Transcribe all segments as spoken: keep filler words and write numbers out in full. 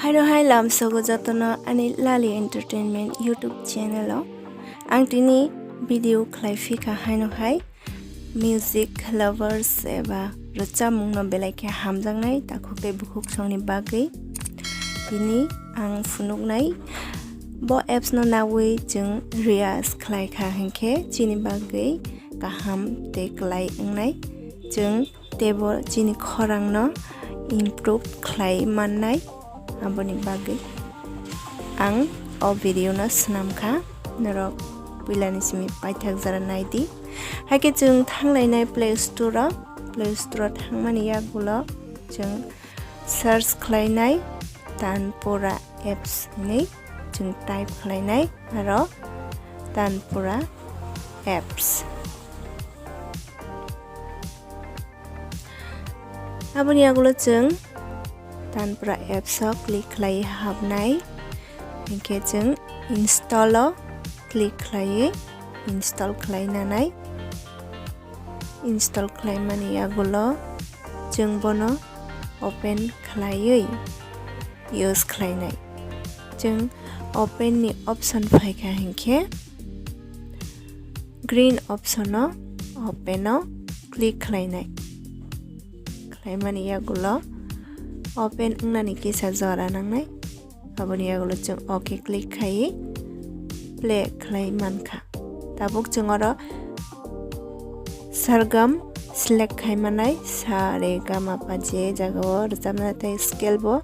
Haino hai lamsogo jotono ani Lali Entertainment YouTube channel o. Ang tini video khlai phika haino hai music lovers eba rwchapmungno belai khe hamjaknai takhuk tei bukhuk songni bagwi. Tini ang phunuknai bo apps no nawi chwng riyaz khlai kha hinkhe chini bagwi kaham tei klai wngnai. Chwng teibo chini khorangno improve khlai mannai, aboni bagwi ang o video no swnam kha, norok puilani simi paithak jora naidi. Haikhe chwng thanglainai Play Store o, Play Store o thangmani yagulo chwng search khlainai Tanpura apps hinwi chwng type khlainai aro Tanpura apps. Aboni yagulo chwng Tanpura apps o click khlai habnai. Hinkhe chwng install o click khlaiwi install khlai nanai. Install khlaimani yagulo chwng bono open khlaiwi use khlainai. Chwng open ni option phaikha hinkhe green option o open o click khlainai. Khlaimani yagulo open wngnani kisa jora nangnai. Aboni yagulo chwng okay click khai play khlai mankha. Tabuk chwng oro sargam select khai manai, sa re ga ma pa je jagao rwchapna tei scale bo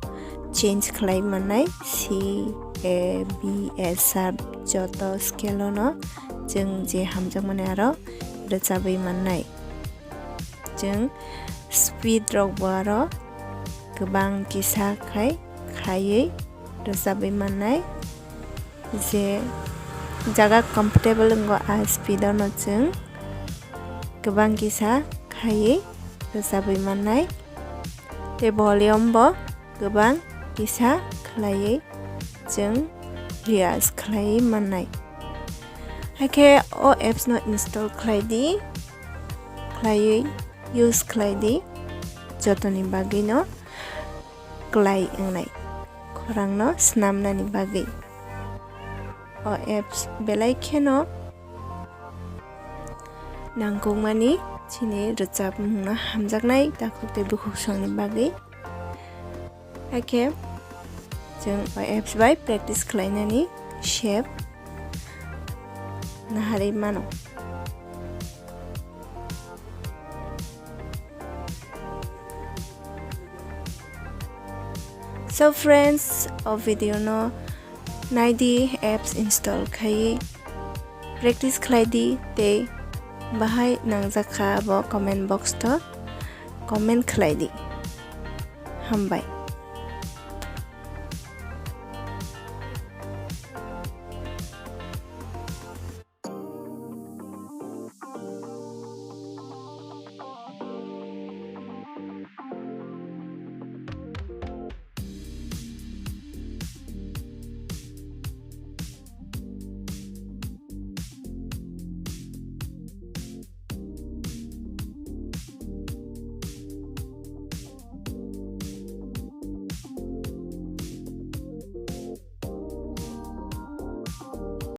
change khlai manai, C, A, B, S sharp joto scale ono chwng je hamjakmani aro rwchabwi mannai. Chwng speed rok bo aro kwbang kisa khai khaiwi rwchabwi mannai. Je jaga comfortable wngo a speed ono chwng kwbang kisa khaiwi rwchabwi mannai. Tei volume bo kwbang kisa khlaiwi chwng riyaz khlaiwi mannai. Haikhe o apps no install khlai di, khlaiwi use khlai di, jotoni bagwi no klai wngnai, khorang no swnamnani bagwi. O apps belai kheno nangkukmani chini rwchapmungno hamjaknai takhuk tei bukhuk songni bagwi. Haikhe chwng o apps bai practice khlainani shape naharwi mano. So friends, o video no naidi, apps install khai practice khlai di tei bahai nangjak kha abo comment box to comment khlai di. Hambai.